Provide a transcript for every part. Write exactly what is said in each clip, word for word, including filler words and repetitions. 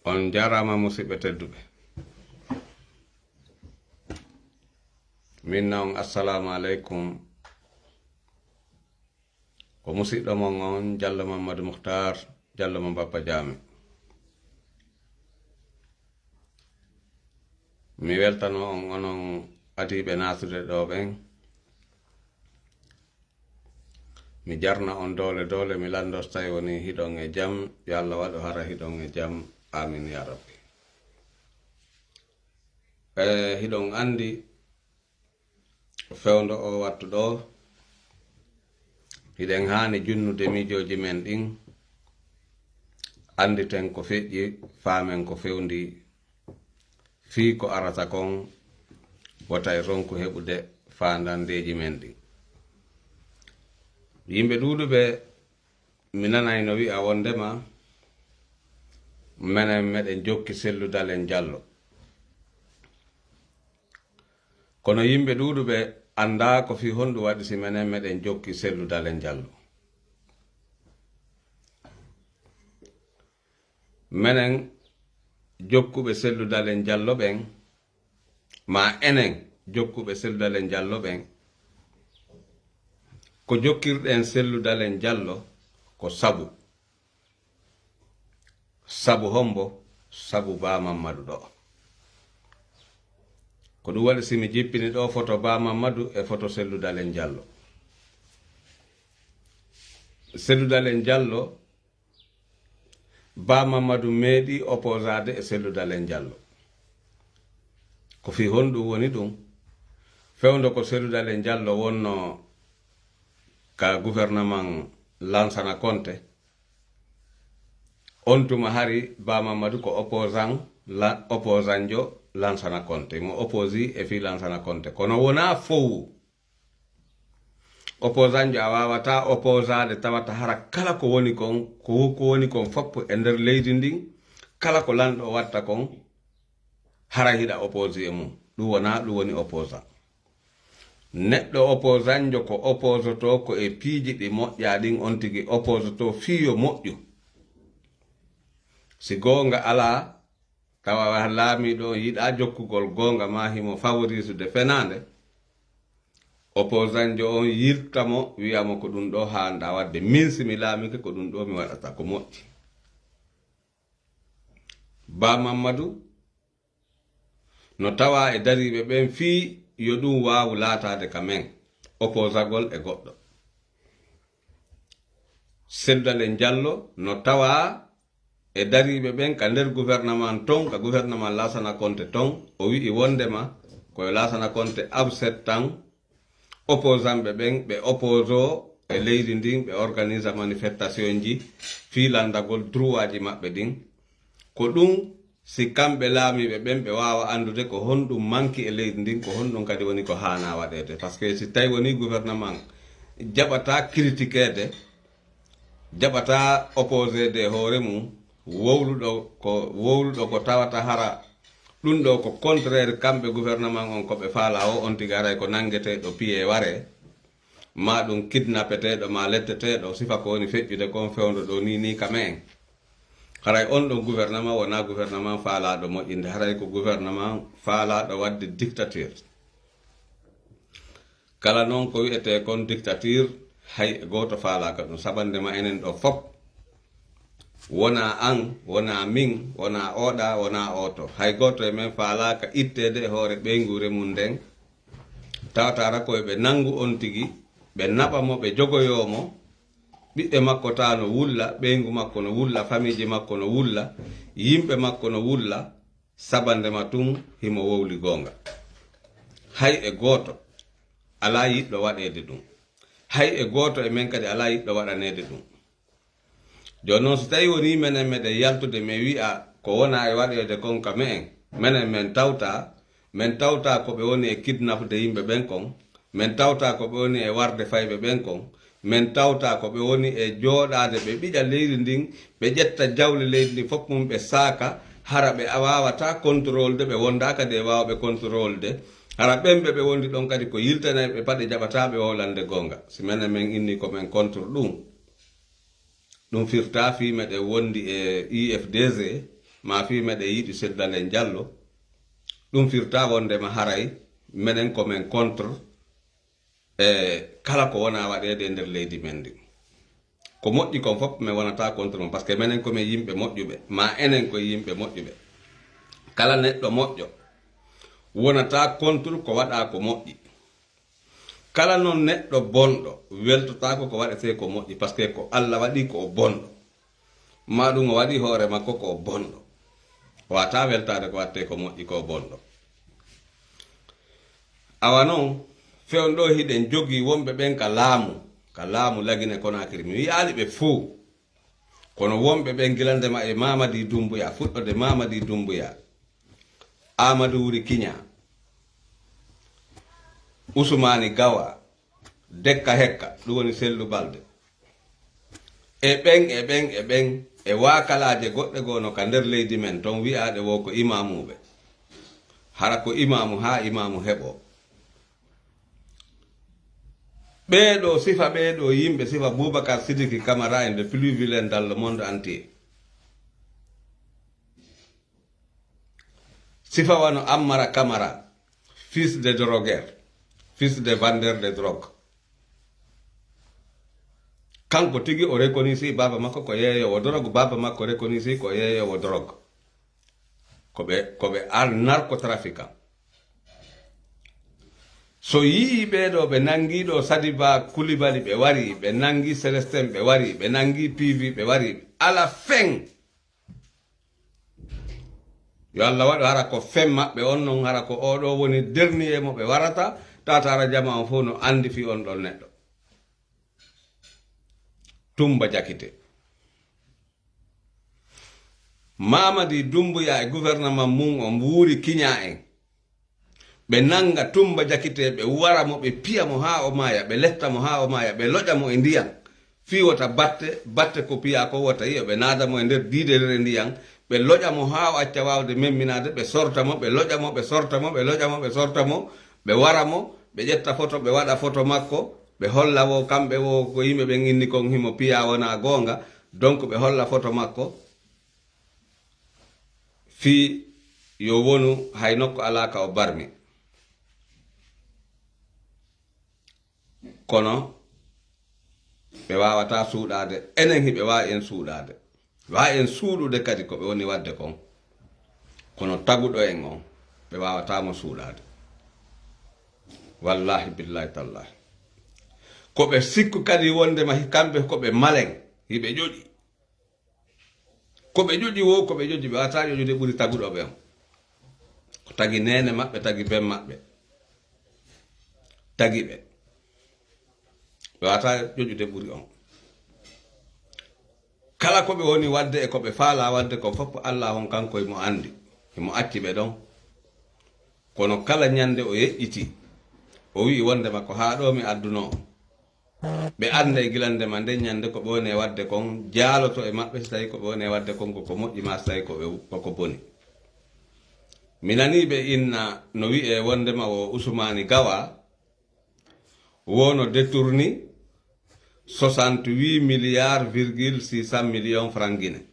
On njaaraama, musidɓe tedduɓe. Min na on, assalaamu aleykum. Ko musiɗɗo mon on, Jallo Mammadu Muhtar, Jallo mo Bappa Jaame. Mi weltano on, onon adiiɓe naatude ɗo ɓen. Mi jarna on doole doole, mi lanndo so tawi woni hiɗon e jam, yo Allah waɗu hara hiɗon e jam. Amin ya Rabbi. E, hiɗon anndi, fewndo o wattu ɗo, hiɗen haani junnude miijooji men ɗin, annditen ko feƴƴi, faamen ko fewndi, fii ko arata kon, wota en ronku heɓude faandandeeji men ɗin. Yimɓe ɗuuɗuɓe, mi nanayno wi'a wondema menen meɗen jokki Sellu Dalen Jallo. Kono yimɓe ɗuuɗuɓe anndaa ko fii honɗum waɗi si menen meɗen jokki Sellu Dalen Jallo. Menen jokkuɓe Sellu Dalen Jallo ɓen, maa enen jokkuɓe Sellu Dalen Jallo ɓen, ko jokkirɗen Sellu Dalen Jallo ko sabu. Sabu hombo? Sabu Ba Mammadu ɗo. Ko ɗum waɗi si mi jippini ɗo foto Ba Mammadu e foto Sellu Dalen Jallo. Sellu Dalen Jallo, Ba Mammadu meeɗi opposaade e Sellu Dalen Jallo. Ko fii honɗum woni ɗum? Fewndo ko Sellu Dalen Jallo wonno ka gouvernement Lansana Konte, on tuma hari Ba Mammadu ko opposant, la, opposantjo Lansana Konte. Mo opposi e fii Lansana Konte. Kono wonaa fow. Opposantjo a waawataa opposaade tawata hara kala ko woni kon, ko, ko woni kon fof e nder leydi ndin, kala ko lanɗo watta kon, hara hiɗa opposi e mum. Ɗum wonaa ɗum woni opposant. Neɗɗo opposantjo ko opposotoo ko e piiji ɗi moƴƴaa ɗin, on tigi opposotoo fii yo moƴƴu. Si goonga alaa, tawa laamiiɗo on yiɗaa jokkugol goonga maa himo favorisude fenaande, opposantjo on yilta mo, wi'a mo ko ɗum ɗo haanɗaa waɗde. Min si mi laamike ko ɗum ɗo mi waɗata ko moƴƴi. Ba Mammadu no tawaa e dariiɓe ɓen fii yo ɗum waawu laataade ka men, opposagol e goɗɗo. Sellu Dalen Jallo no tawaa e dariiɓe ɓen ka nder gouvernement ton, ka gouvernement Lansana Konte ton, o wi'i wondema ko yo Lansana Konte abset tan, opposantɓe ɓen ɓe opposoo e leydi ndin, ɓe organisa manifestationji fii lanndagol droitji maɓɓe ɗin. Ko ɗum, si kamɓe laamiiɓe ɓen ɓe waawa anndude ko honɗum manki e leydi ndin, ko honɗum kadi woni ko haanaa waɗeede. Par ce que si tawi woni gouvernement jaɓataa critiqueede, jaɓataa opposeede e hoore mum, wowluɗo ko, wowluɗo ko tawata hara ɗum ɗo ko contraire kamɓe gouvernement on ko ɓe faalaa o, on tigi haray ko nanngeteeɗo piye waree, maa ɗum kidnapeteeɗo, maa letteteeɗo, sifa ko woni feƴƴude kon fewndo ɗo ni, ni ka me'en. Haray on ɗon gouvernement wonaa gouvernement faalaaɗo moƴƴinde, haray ko gouvernement faalaaɗo waɗde dictature. Kala non ko wi'etee kon dictature, hay e gooto faalaaka ɗum. Sabannde ma enen ɗo fop, wonaa an, wonaa min, wonaa oɗa, wonaa oto. Hay gooto e men faalaaka itteede e hoore ɓeynguure mum nden. Tawata hara ko ɓe nanngu on tigi, ɓe naɓa mo, ɓe jogoyoo mo, ɓiɓɓe makko taa no wulla, ɓeyngu makko no wulla, famiiji makko no wulla, yimɓe makko no wulla, sabannde ma tun himo wowli goonga. Hay e gooto alaa yiɗɗo waɗeede ɗum. Hay e gooto e men kadi alaa yiɗɗo waɗaneede ɗum. Jooni non, so tawii wonii menen meɗen yaltude, men wi'a ko wonaa e waɗeede kon ka me'en, menen men tawtaa, men tawtaa ko ɓe woni e kidnapde yimɓe ɓen kon, men tawtaa ko ɓe woni e warde fayɓe ɓen kon, men tawtaa ko ɓe woni e jooɗaade ɓe ɓiƴa leydi ndin, ɓe ƴetta jawle leydi ndin fof mum ɓe saaka, hara ɓe waawataa contrôle de, ɓe wondaa kadi e waawɓe contrôle de, hara ɓen ɓe ɓe wondi ɗon kadi ko yiltanayɓe paɗe jaɓataa ɓe wowlande goonga. Si menen men inni ko men contre ɗum, ɗum firtaa fii meɗen wondi e U F D G, ma fii meɗen yiɗi Seydou Dalein Diallo, ɗum firta wondema haray menen ko men contre e kala ko wona waɗeede e nder leydi men ndi. Ko moƴƴi kon fof, men wonata contre mum, parce que menen ko men yimɓe moƴƴuɓe, ma enen ko yimɓe moƴƴuɓe. Kala neɗɗo moƴƴo wonata contre ko waɗa ko moƴƴi. Kala noon neɗɗo bonɗo weltotaako ko waɗetee ko moƴƴi, parce que ko Allah waɗi ko o bonɗo. Ma ɗum o waɗi hoore makko ko o bonɗo. O wata weltaade ko waɗetee ko moƴƴi ko o bonɗo. Awa noon, fewn ɗo hiɗen jogii wonɓe ɓen ka laamu, ka laamu Lagine Konakiri. Mi wi'aali ɓe fow. Kono wonɓe ɓen gila ndema e Mamadi Dumbuya, fuɗɗode Mamadi Dumbuya, Amadou Wuri Kiña, Usumani Gawa, Dekka Hekka, ɗum woni Sellu Balde. E ɓen, e ɓen, e ɓen, e waakalaaje goɗɗe goo no ka nder leydi men ton wi'aaɗe wo ko imaamuuɓe. Hara ko imaamu haa imaamu heɓoo. Ɓee ɗoo sifa, ɓee ɗoo yimɓe sifa Boubacar Sidiki Camara en le plus vilain dans le monde entier. Sifa wano Ammara Camara, fils de drogueur, fils de vendeur de drogue. Kanko tigi o reconnaissance baaba makko ko yeeyoowo drogue, baaba makko reconnaissance ko yeeyoowo drogue. Ko ɓe, ko ɓe ar narcotrafiquant. So yii ɓee ɗoo ɓe nanngii ɗoo Sadiba Coulibaly ɓe wari, ɓe nanngii Célestin ɓe wari, ɓe nanngii P V ɓe wari, ala fen. Yo Allah waɗu hara ko fen maɓɓe on non, hara ko oo ɗoo woni dernier mo ɓe warata, tata hara jama on fof no anndi fii on ɗon neɗɗo. Tumba Jakite. Mamadi Dumbuya e gouvernement mum on wuuri kiña en. Ɓe nannga Tumba Jakite, ɓe wara mo, ɓe piya mo haa o maaya, ɓe letta mo haa o maaya, ɓe loƴa mo e ndiyan. Fii wota batte, batte ko piya ko wota yiya, ɓe naada mo e nder diidere ndiyan, ɓe loƴa mo haa o acca waawde memminaade, ɓe sorta mo, ɓe loƴa mo, ɓe sorta mo, ɓe loƴa mo, ɓe sorta mo, ɓe wara mo, ɓe ƴetta foto, ɓe waɗa foto makko, ɓe holla wo kamɓe wo ko yimɓe ɓen inni kon himo piya wona goonga, donc ɓe holla foto makko. Fii yo wonu hay nokku alaa ka o barmi. Kono ɓe waawataa suuɗaade, enen hiɓe waawi en suuɗaade. Waawi en suuɗude kadi ko ɓe woni waɗde kon. Kono taguɗo en on, ɓe waawataa mo suuɗaade. Wallaahi, billaahi, tallaahi. Ko ɓe sikku kadi wondema hi-, kamɓe ko ɓe malen, hiɓe ƴoƴi. Ko ɓe ƴoƴi wo, ko ɓe ƴoƴi, ɓe waawataa ƴoƴude ɓuri taguɗo ɓe on. Ko tagi neene maɓɓe, tagi ben maɓɓe. Tagi ɓe. Ɓe waawataa ƴoƴude ɓuri on. Kala ko ɓe woni waɗde e ko ɓe faalaa waɗde kon fof, Allah on kanko himo anndi. Himo acci ɓe ɗon. Kono kala ñande o yeƴƴiti, o wi'i wondema ko haa ɗoo mi addunoo. Ɓe annday gila ndema nden ñande ko ɓe woni e waɗde kon, jaaloto e maɓɓe si tawi ko ɓe woni e waɗde kon ko ko moƴƴi maa si tawi ko ɓe, ko ko boni. Mi nanii ɓe inna no wi'ee wondema wo Usumani Gawa wo no détourni soixante-huit milliards virgule six cents millions francs Guinée.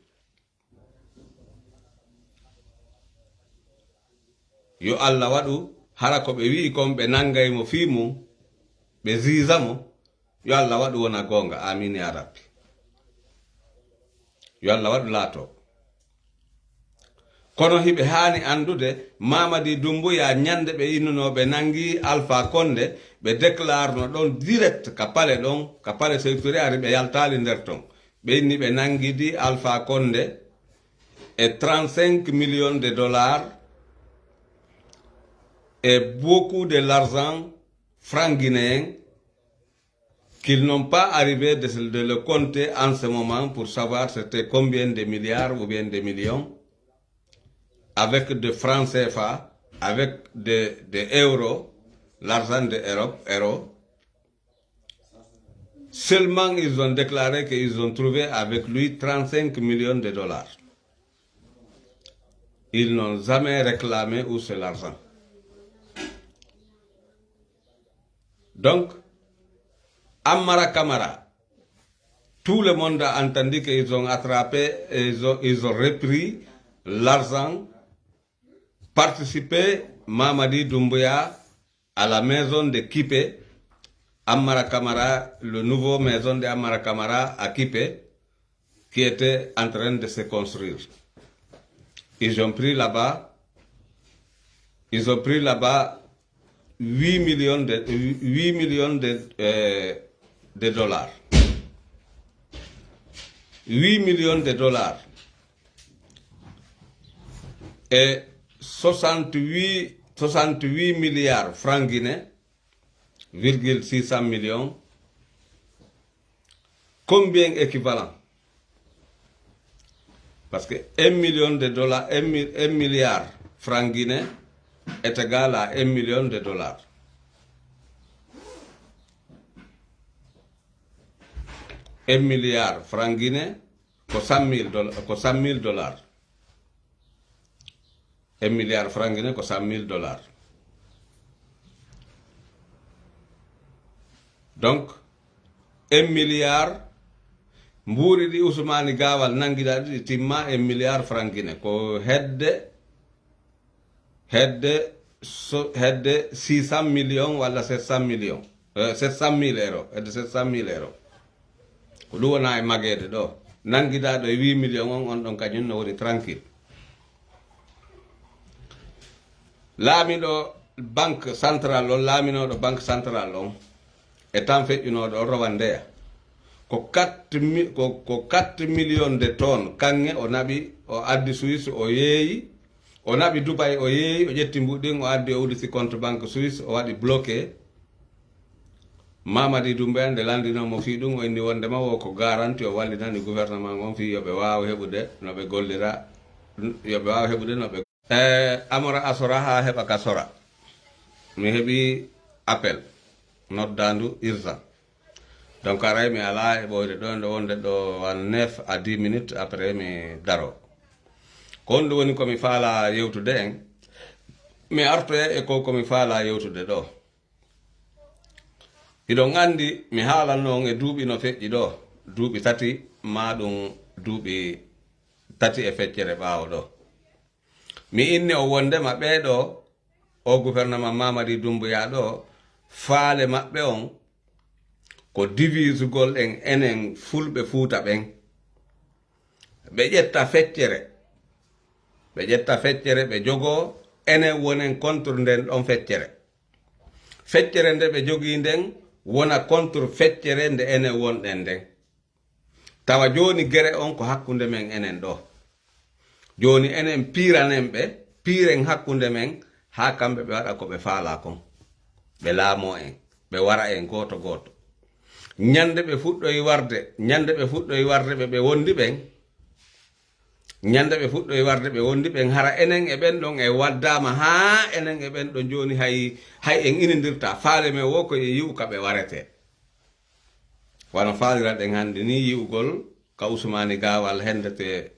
Yo Allah waɗu hara ko ɓe wi'i kon ɓe nanngay mo fii mum, ɓe ziiza mo, yo Allah waɗu wona goonga, aamiin yaa Rabbi. Yo Allah waɗu laato. Kono hiɓe haani anndude, Mamadi Dumbuya ñande ɓe innunoo ɓe nanngi Alpha Condé, ɓe déclarno ɗon direct ka palais ɗon, ka palais Sékou Touré ari ɓe yaltaali nder ton. Ɓe inni ɓe nanngidi Alpha Condé e trente-cinq millions de dollars et beaucoup de l'argent franc guinéen qu'ils n'ont pas arrivé de, de le compter en ce moment pour savoir c'était combien de milliards ou bien de millions avec de francs C F A, avec de, de euros, l'argent de Europe, euros. Seulement, ils ont déclaré qu'ils ont trouvé avec lui trente-cinq millions de dollars. Ils n'ont jamais réclamé où c'est l'argent. Donc, Ammara Camara, tout le monde a entendu qu'ils ont attrapé, et ils ont, ils ont repris l'argent, participer Mamadi Doumbouya à la maison de Kipé, Amara Camara, le nouveau maison de Amara Camara à Kipé, qui était en train de se construire. Ils ont pris là-bas, ils ont pris là-bas huit millions de, huit millions de, euh, de dollars. Huit millions de dollars. Et soixante-huit, soixante-huit milliards francs guinéens, virgule six cents millions. Combien équivalent? Parce que un million de dollars, un mi-, un milliard francs guinéens est égal à un million de dollars. Un milliard francs guinéens, ko cent mille doll-, ko cent mille dollars. Un milliard francs guinéens ko cent mille dollars. Donc, un milliard, mbuuɗi ɗi Ousmane Gawal nanngiɗaa ɗi timma un milliard francs guinéens. Ko hedde, hedde, so, hedde six cents millions walla sept cents millions. Eh, sept cent mille euros, hedde sept cent mille euros. Ko ɗum wona e mageede ɗo. Nanngiɗaa ɗo e huit millions on, on ɗon kañum no woni tranquille. Laamiɗo banque centrale on, laaminooɗo banque centrale on, e tan feƴƴunooɗo on, Rowandeya, ko quatre mi-, ko, ko quatre millions de tonnes kaŋŋe o naɓi, o addi Suisse, o yeeyi, o naɓi Dubai, o yeeyi, o ƴetti mbuuɗi ɗin, o addi, o uditi compte banque Suisse, o waɗi bloqué. Mamadi Doumbouya nde lanndinoo mo fii ɗum, o inni wonndema wo ko garanti, o wallinani gouvernement on fii yo ɓe waaw heɓude no ɓe gollira, yo ɓe waaw heɓude no ɓe. Eh, Amara Asora haa heɓa ka sora. Mi heɓi appel noddaandu urgent. Donc, aray mi alaa e ɓooyde ɗo, nde wonde ɗo en neuf à dix minutes après mi daro. Ko honɗum woni ko mi faalaa yewtude en? Mi artoya e ko, ko mi faalaa yewtude ɗo. Hiɗon anndi mi haalanno on e duuɓi no feƴƴi ɗo, duuɓi tati, maa ɗum duuɓi tati e feccere ɓaawo ɗo. Mi inni on wonndema ɓee ɗo, o gouvernement Mamadi Doumbouya ɗo, faale maɓɓe on ko divisugol en enen Fulɓe Fuuta ɓen. Ɓe ƴetta feccere, ɓe ƴetta feccere, ɓe jogoo, enen wonen contre nden ɗon feccere. Feccere nde ɓe jogii nden wona contre feccere nde enen wonɗen nden. Tawa jooni gere on ko hakkunde men enen ɗo. Jooni enen piiranen ɓe, piiren hakkunde men, haa kamɓe ɓe waɗa ko ɓe faalaa kon. Ɓe laamoo en, ɓe wara en gooto gooto. Ñande ɓe fuɗɗoyi warde, ñande ɓe fuɗɗoyi warde ɓe, ɓe wondi ɓen, ñande ɓe fuɗɗoyi warde ɓe wondi ɓen, hara enen e ɓen ɗon e waddaama haa enen e ɓen ɗon jooni hay, hay en inindirtaa. Faale men wo ko en yi'u ka ɓe waretee. Wano faaliraɗen hannde nii yi'ugol ka Usmaani Gaawal hendetee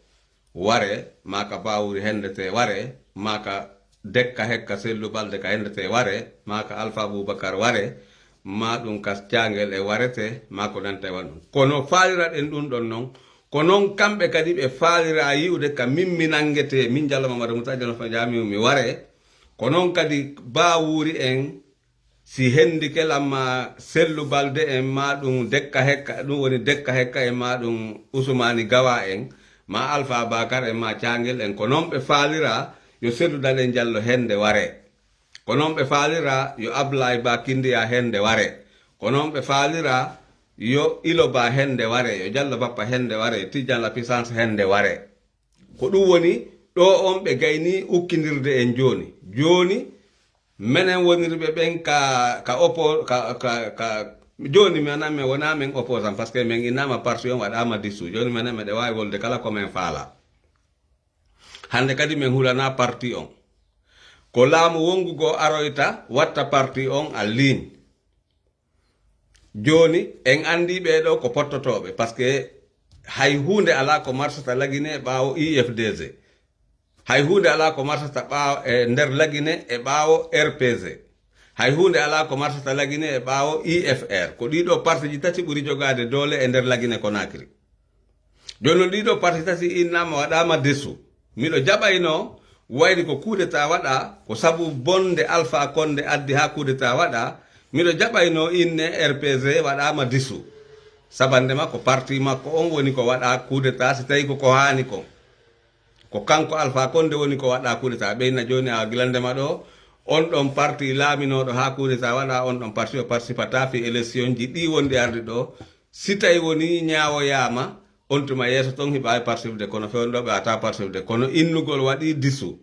ware, maa ka Baawuri hendetee ware, maa ka Dekka Hekka Sellu Balde ka hendetee ware, maa ka Alfa Abubakar ware, maa ɗum ka Caangel e warete, maa ko nanta e wano ɗum. Kono faaliraɗen ɗum ɗon non, ko non kamɓe kadi ɓe faaliraa yi'ude ka min mi nanngetee, min Jallo Mamadu Musa Jallo Fa Jaamiu mi ware, ko non kadi Baawuri en, si hendike lamma Sellu Balde en, maa ɗum Dekka Hekka, ɗum woni Dekka Hekka en, maa ɗum Usmaani Gawa en, maa Alfa Bakar en, maa Caangel en, ko non ɓe faaliraa yo Sellu Dalen Jallo hende ware. Ko non ɓe faaliraa yo Ablaay Ba Kindiya hende ware. Ko non ɓe faaliraa yo Ilo Ba hende ware, yo Jallo Bappa hende ware, yo Tijjan La Puissance hende ware. Ko ɗum woni ɗo on ɓe gayni ukkindirde en jooni. Jooni, menen wonirɓe ɓen ka, ka oppo-, ka, ka, ka, jooni menen men wonaa men opposant, parce que men innaama parti on waɗaama dissous. Jooni menen meɗen waawi wolude kala ko men faalaa. Hannde kadi men hulanaa parti on. Ko laamu wonngu goo aroyta, watta parti on en ligne. Jooni, en anndii ɓee ɗoo ko pottotooɓe, parce que hay huunde alaa ko marsata Lagine e ɓaawo I F D G. Hay huunde alaa ko marsata ɓaawo, e nder Lagine e ɓaawo R P G. Hay huunde alaa ko marsata Lagine e ɓaawo I F R. Ko ɗii ɗoo partiji tati ɓuri jogaade doole e nder Lagine Conakry. Jooni noon, ɗii ɗoo parti tati innaama, waɗaama dissous. Miɗo jaɓayno wayri ko kudeta waɗa, ko sabu bonde Alpha Condé addi haa kudeta waɗa. Miɗo jaɓayno inne R P G waɗaama disu. Sabannde ma ko parti makko on woni ko waɗa kudeta, si tawi ko ko haani kon. Ko kanko Alpha Condé woni ko waɗa kudeta. Ɓeyna jooni a gilande ma ɗo, on ɗon parti laaminooɗo haa kudeta waɗa, on ɗon parti o participata fi élection ji ɗi wonɗi arde ɗo. Si tawi woni ñaawoyaama, on tuma yeeso ton hiɓaawi participde, kono fewndo ɓe wata participde. Kono innugol waɗi disu,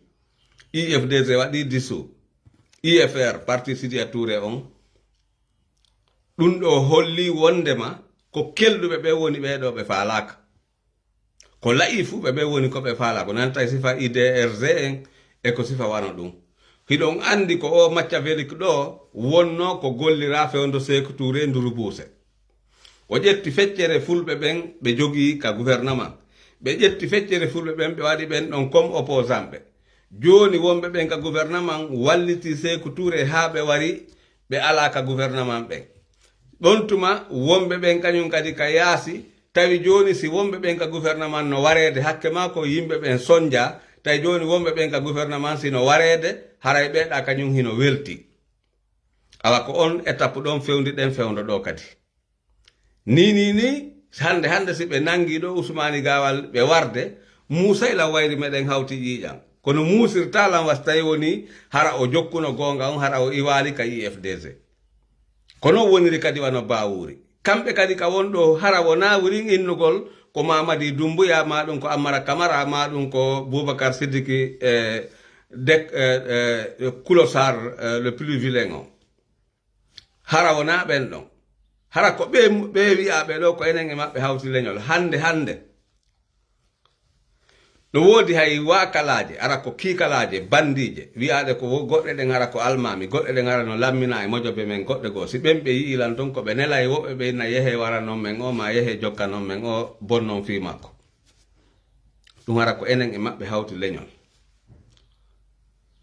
I F D C waɗi disu, I F R, parti Sidia Touré on, ɗum ɗo holli wondema ko kelɗuɓe ɓe woni ɓee ɗo ɓe faalaaka. Ko la'i fuu ɓe ɓe woni ko ɓe faalaaka. Ko nanta e sifa I D R G en e ko sifa wano ɗum. Hiɗon anndi ko o Machiavélique ɗo wonno ko gollira fewndo Sékou Touré nduru buuse. O ƴetti feccere fulɓe ɓen ɓe jogii ka gouvernement. Ɓe ƴetti feccere fulɓe ɓen ɓe waɗi ɓen ɗon comme opposant ɓe. Jooni wonɓe ɓen ka gouvernement walliti Sékou Touré haa ɓe wari ɓe alaa ka gouvernement ɓen. Ɗon tuma wonɓe ɓen kañum kadi ka yaasi, tawi jooni si wonɓe ɓen ka gouvernement no wareede, hakke maa ko yimɓe ɓen sonja, tawi jooni wonɓe ɓen ka gouvernement si no wareede, haray ɓeeɗa kañum hino welti. Awa ko on étape ɗon fewndi ɗen fewndo ɗo kadi. Ni, ni, ni, hannde, hannde si ɓe nanngi ɗo Usmaani Gaawal ɓe warde, Muusa ila wayri meɗen hawti ƴiiƴam. Kono muusirta lan was tawi woni hara o jokkuno goonga on, hara o iwaali ka I F D C. Ko non woniri kadi wano Baawuri. Kamɓe kadi ka won ɗo hara wonaa wurin innugol ko Mamadi Doumbouya, maa ɗum ko Amara Camara, maa ɗum ko Boubacar Sidiki, eh, Dek, eh, eh, Kulosar, eh, le plus vilain on. Hara wonaa ɓen ɗon. Hara ko ɓe, ɓe wi'aaɓe ɗo ko enen e maɓɓe hawti leñol. Hannde, hannde. No woodi hay waakalaaje, hara ko kiikalaaje, banndiije. Wi'aaɗe ko wo-, goɗɗe ɗen hara ko almaami, goɗɗe ɗen hara no lamminaa e mojobe men goɗɗe goo. Si ɓen ɓe yi'i lan ton ko ɓe nelay woɓɓe ɓe na yehe wara non men o, maa yehe jokka non men o, bonnon fii makko. Ɗum hara ko enen e maɓɓe hawti leñol.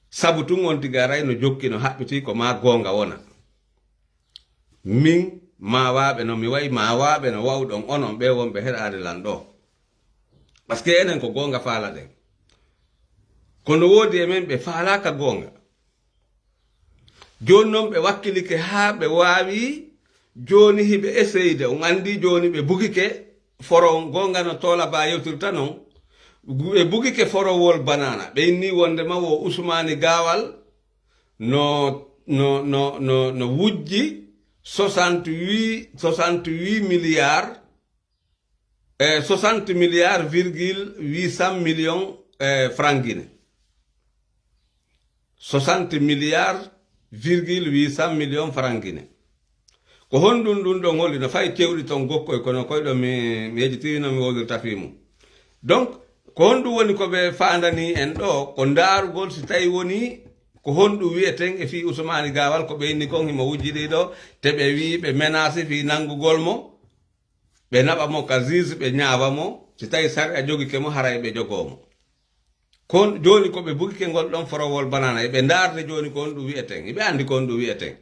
Sabu tun on tigi aray no jokki no haɓɓitii ko maa goonga wona. Min maawaaɓe no mi wayi, maawaaɓe no wawɗon onon ɓe wonɓe heɗaade lan ɗo. Parce que enen ko goonga faalaɗen. Kono woodi e men ɓe faalaaka goonga. Jooni non ɓe wakkilike haa ɓe waawi, jooni hiɓe essayde, on anndi jooni ɓe bugike foro, goonga no Toola Ba yewtirta non, gu-, ɓe bugike forowol banana. Ɓe inni wondema wo Usmaani Gaawal no, no, no, no, no wujji soixante-huit, soixante-huit milliards, eh, soixante milliards virgule huit cent millions, eh, francs Guinée. Soixante milliards virgule huit cent millions francs Guinée. Ko honɗum ɗum ɗon holi no fay cewɗi ton gokkoy, kono koy ɗo mi, mi yejjitiri no mi wowlirta fii mum. Donc, ko honɗum woni ko ɓe faandani en ɗo? Ko ndaarugol si tawi woni ko honɗum wi'eten e fii Usmaani Gaawal ko ɓe inni kon himo wujjidi ɗo, te ɓe wi'i ɓe menaasi fii nanngugol mo, ɓe naɓa mo ka juge, ɓe ñaawa mo, si tawi sariya jogike mo, haray ɓe jogoo mo. Kon jooni ko ɓe bugike ngol ɗon forowol banana, eɓe ndaarde jooni ko honɗum wi'eten, hiɓe anndi ko honɗum wi'eten.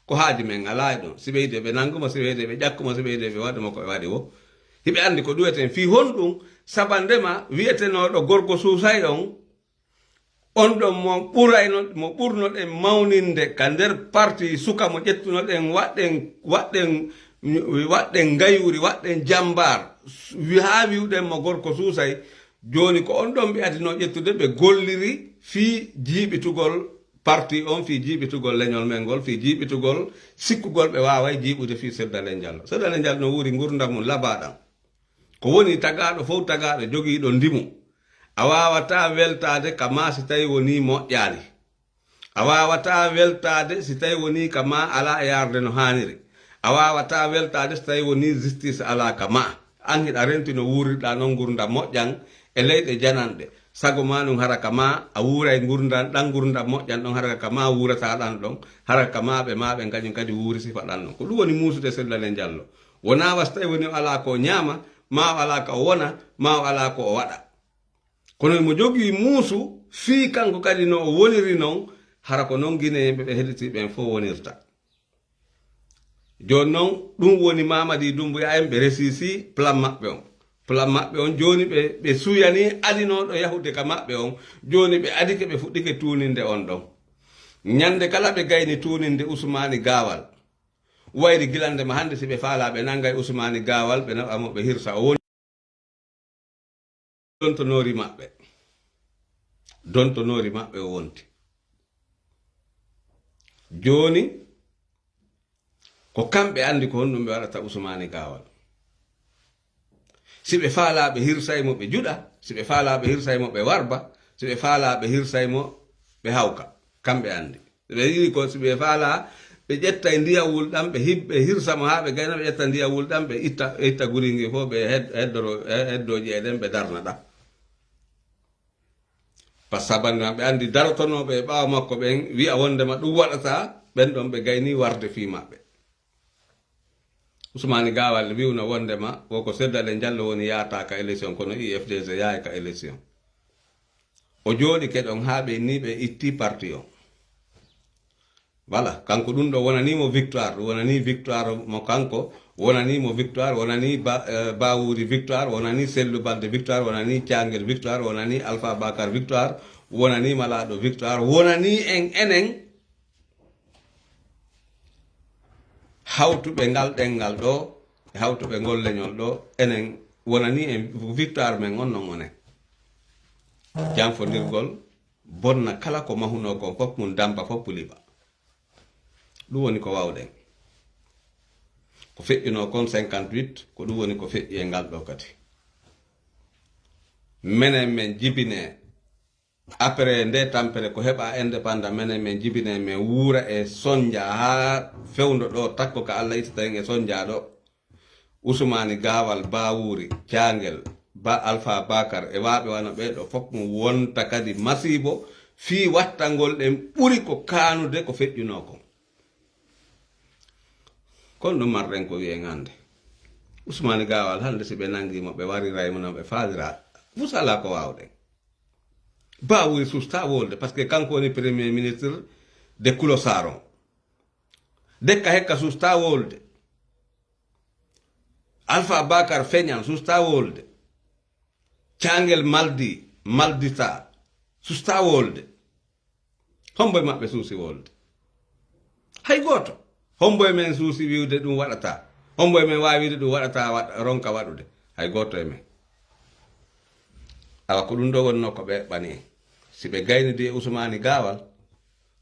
Ko haaju men alaa e ɗon, si ɓe yiɗi ɓe nanngu mo, si ɓe yiɗi ɓe ƴakku mo, si ɓe yiɗi ɓe waɗu mo ko ɓe waɗi wo. Hiɓe anndi ko ɗum wi'eten, fii honɗum, sabandema wi'etenooɗo gorko suusay on, on ɗon mo ɓurayno, mo ɓurnoɗen mawninde ka nder parti suka mo ƴettunoɗen, waɗɗen, waɗɗen, waɗɗen ngayuuri, waɗɗen jambaar, wi-, haa wi'uɗen mo gorko suusay. Jooni ko on ɗon ɓe adinoo ƴettude, ɓe golliri fii jiiɓitugol parti on, fii jiiɓitugol leñol men ngol, fii jiiɓitugol sikkugol ɓe waaway jiiɓude fii Cellou Dalein Diallo. Cellou Dalein Diallo no wuuri ngurdam mum labaaɗam. Ko woni tagaaɗo fow, tagaaɗo jogiiɗo ndimu. A waawataa weltaade ka maa si tawi wonii moƴƴaali. A waawataa weltaade si tawi wonii ka maa alaa e yaarde no haaniri. A waawataa weltaade si tawi wonii justice alaa ka maa. An hiɗa renti no wuurirɗaa non ngurdam moƴƴam e leyɗe jananɗe. Sago maa ɗum hara ka maa a wuuray ngurdam, ɗan ngurdam moƴƴam ɗon hara ka maa wuurataa ɗan ɗon. Hara ka maa ɓe maa ɓen kañum kadi wuuri sifa ɗan ɗon. Ko ɗum woni muusude Cellou Dalein Diallo. Wonaa wa si tawi woni o alaa ko o ñaama, maa o alaa ko o wona, maa o alaa ko o waɗa. Kono mo jogii muusu, fii kanko kadi no o woniri non, hara ko non Gineyeenɓe ɓe heɗitii ɓen fof wonirta. Jooni non, ɗum woni Mamadi Doumbouya en ɓe resisi plan maɓɓe on. Plan maɓɓe on, jooni ɓe, ɓe suyanii adinooɗo yahude ka maɓɓe on. Jooni ɓe adike, ɓe fuɗɗike tuuninde on ɗon. Ñande kala ɓe gayni tuuninde Usmaani Gaawal. Wayri gilande ma hannde, si ɓe faalaa, ɓe nanngay Usmaani Gaawal, ɓe naɓa mo, ɓe hirsa. O woni dontonoori maɓɓe. Dontonoori maɓɓe o wonti. Jooni, ko kamɓe anndi ko honɗum ɓe waɗata Usmaani Gaawal. Si ɓe faalaa, ɓe hirsay mo, ɓe juɗa. Si ɓe faalaa, ɓe hirsay mo, ɓe warba. Si ɓe faalaa, ɓe hirsay mo, ɓe hawka. Kamɓe anndi. Si ɓe yiɗi ko, si ɓe faalaa, ɓe ƴettay ndiyam wulɗam, ɓe hib-, ɓe hirsa mo haa ɓe gayna, ɓe ƴetta ndiyam wulɗam, ɓe itta, ɓe itta guringi fof, ɓe hed-, heddoro, he-, heddooji e ɗen, ɓe darna ɗam. Par ce que banndiraaɓe, ɓe anndi darotonooɓe e ɓaawo makko ɓen, wi'a wondema ɗum waɗata, ɓen ɗon ɓe gayni warde fii maɓɓe. Usmaani Gaawal wi'uno wondema wo ko Seydou Dalein Diallo woni yaata ka élection, kono I F D C yahay ka élection. O jooɗike ɗon haa ɓe ni ɓe itti parti on. Voilà, kanko ɗum ɗo wonanii mo victoire, ɗum wonanii victoire mo kanko, wonanii mo victoire, wonanii Ba-, eh, Bawuri victoire, wonanii Sellu Balde victoire, wonanii Cangel victoire, wonanii Alpha Bakar victoire, wonanii Malaaɗo victoire, wonanii en enen hawtuɓe ngal ɗenngal ɗo, e hawtuɓe ngol leñol ɗo, enen wonanii en victoire men on non onen. Janfondirgol bonna kala ko mahunoo kon fof, mum damba fof liɓa. Ɗum woni ko waawɗen. Ko feƴƴunoo kon cinquante-huit, ko ɗum woni ko feƴƴi e ngal ɗo kadi. Menen men jibinee, après nde tampere ko heɓa indépendant, menen men jibinee, men wuura e sonja haa fewndo ɗo takko ka Allah ittata en e sonja ɗo. Usmaani Gaawal, Bawuri, Cangel, Ba Alpha Bakar e waaɓe wano ɓee ɗo fof, mo wonta kadi masiibo fii wattangol ɗen ɓuri ko kaanude ko feƴƴunoo kon. Kon ɗum marɗen ko wi'en hannde. Usmaani Gaawal hannde si ɓe nanngii mo, ɓe wariray mo no ɓe faalira, fus alaa ko waawɗen. Bawuri sustaa wolde, parce que kanko woni premier ministre de Kulo Saron. Dekka Hekka sustaa wolde. Alpha Bakar Feñan sustaa wolde. Cangel Maldi, Maldita sustaa wolde. Hombo e maɓɓe suusi wolde? Hay gooto. Hombo e men suusi wi'ude ɗum waɗataa? Hombo e men waawi wi'ude ɗum waɗataa, waɗ-, ronka waɗude? Hay gooto e men. Awa, ko ɗum ɗo wonnoo ko ɓe ɓani en. Si ɓe gaynidi e Usmaani Gaawal,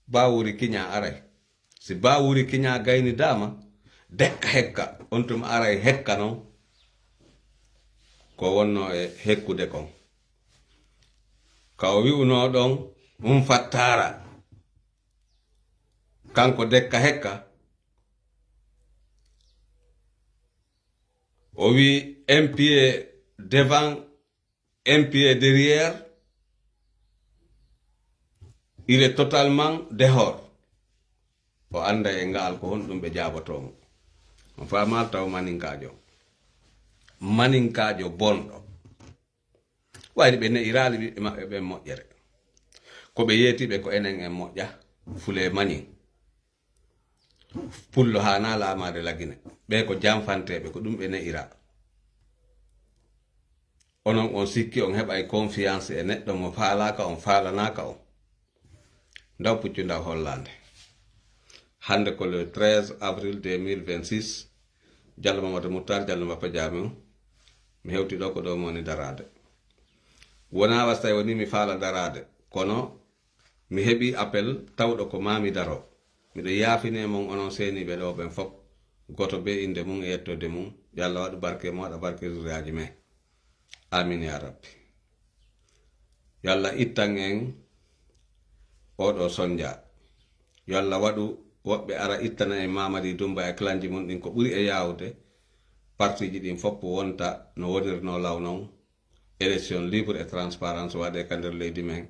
Bawuri kiñaa aray. Si Bawuri kiñaa gaynidaama, Dekka Hekka, on tuma aray Hekka non, ko wonnoo e hekkude kon. Ka o wi'unoo ɗon, um fattaara. Kanko Dekka Hekka, o wi un pied devant, un pied derrière, il est totalement dehors. O annda e ngaal ko honɗum ɓe jaabotoo mo. On faamaa taw maninkaajo. Maninkaajo bonɗo. Wayri ɓe ne'iraali ɓiɓɓe maɓɓe ɓen moƴƴere. Ko ɓe yeetiiɓe ko enen en moƴƴa, fulee mañin. Pullo haanaa laamaade Lagine. Ɓee ko janfanteeɓe, ko ɗum ɓe ne'ira. Onon on sikki on heɓay confiance e neɗɗo mo faalaaka on, faalanaaka on. Ndaw puccu ndaw hollaande. Hannde ko le treize avril deux mille vingt-six, Diallo Mamadou Moutar, Diallo Mbappé Diame, mi hewti ɗo ko ɗo mi woni daraade. Wonaa wasta woni mi faala daraade, kono mi heɓi appel tawɗo ko maa mi daro. Miɗo yaafine mon onon seeniiɓe ɗo ɓen fof, gooto bee innde mum e yettoode mum. Yo Allah waɗu barke mo, waɗa barke zuriyaaji men. Amin ya Rabbi. Yo Allah ittan en oɗo sonja. Yo Allah waɗu woɓɓe ara ittana en Mamadi Dumba e clanji mum ɗin ko ɓuri e yaawude. Partiji ɗin fof wonta no wonirno law non. Élection libre et transparence waɗe ka nder leydi men.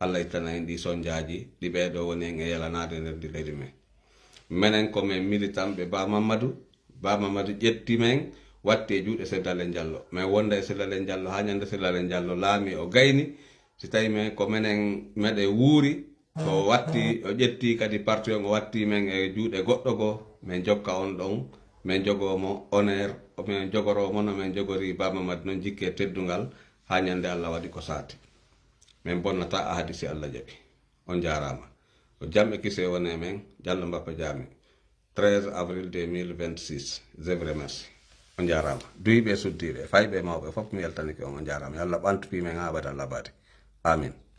Allah ittana en ɗi sonjaaji ɗi ɓee ɗo woni en e yalanaade nder ndi leydi men. Menen ko men militanɓe Ba Mamadou. Ba Mamadou ƴetti men, watti e juuɗe Seydou Dalein Diallo. Men wonda e Seydou Dalein Diallo haa ñande Seydou Dalein Diallo laami o gayni. Si tawi men ko menen meɗe wuuri, o watti, o ƴetti kadi parti on, o watti men e juuɗe goɗɗo goo, men jokka on ɗon Min jogoo mo honneur, min jogoroo mo no min jogori Baba Madi noon jikke e teddungal, haa ñande Allah waɗi ko saati. Min bonnata ahadi si Allah jaɓi. On jaaraama. Ko jam e kise woni e men, Jallo Mbappa Jaami. Treize avril deux mille vingt-six. Je vous remercie. On jaaraama. Duyɓe e suddiiɓe, fayɓe e mawɓe, fof mi weltanike on, on jaaraama. Yo Allah ɓantu fii men haa abadan abadin. Amin.